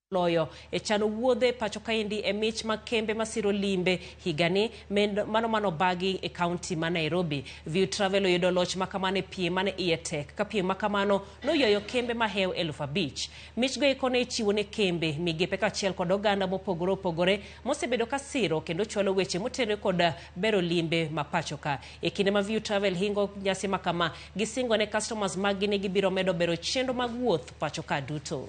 Loyo e chano wuodhe pacho kaendi e mich mag kembe masiro limbe higani mano mano bagi e kaunti ma Nairobi. View Travel oyudo loch makamano e piem mane iye tek ka piem makamano noywayo kembe mahew 5,000. Michgo eko ne ichiwo ne kembe, migepe kaachiel kod oganda mopogore opogore mosebedo ka siro kendo chwalo weche motenore kod bero limbe ma pacho ka. E kinde ma View Travel hingo nyasi makama, gisingo ne customers mag gi ni gibiro medo bero chenro mag wuoth pacho ka duto.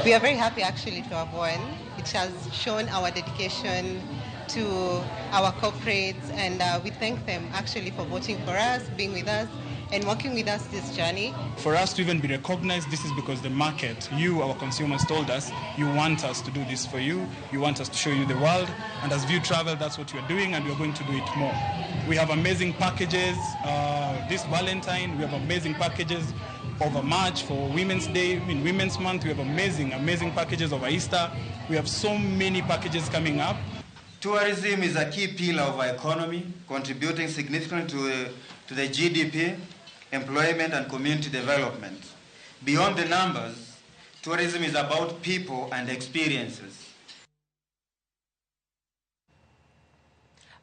We are very happy actually to have won. It has shown our dedication to our corporates, and we thank them actually for voting for us, being with us, and working with us this journey. For us to even be recognized, this is because the market, you, our consumers, told us, you want us to do this for you, you want us to show you the world, and as View Travel, that's what we're doing, and we're going to do it more. We have amazing packages this Valentine, we have amazing packages over March for Women's Day, in Women's Month, we have amazing, amazing packages over Easter. We have so many packages coming up. Tourism is a key pillar of our economy, contributing significantly to the GDP, employment and community development. Beyond the numbers, tourism is about people and experiences.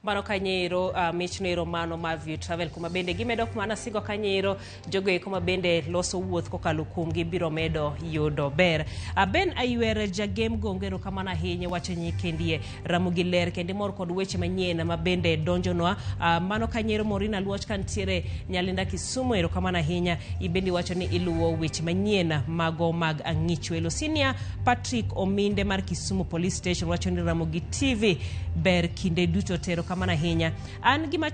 Mano kanyeiro mich noero mano mar View Travel kuma bende gimedo mana singo kanyeiro jogo eko ma bende loso wuoth kokalo kuomgi biro medo yudo ber. Ben Aywer Jagem Gongo erokamano ahinya wacho nyikendie Ramogi ler kendo imor kod weche manyien ma bende donjonwa. Mano kanyeiro Morina Luoch kantiere Nyalinda Kisumu erokamano ahinya ibende iwacho ni iluwo weche manyien mago mag Ang'ichwelo. Senior Patrick Ominde mar Kisumu Police Station wacho ni Ramogi TV ber kinde duto tero kamano ahinya. An gima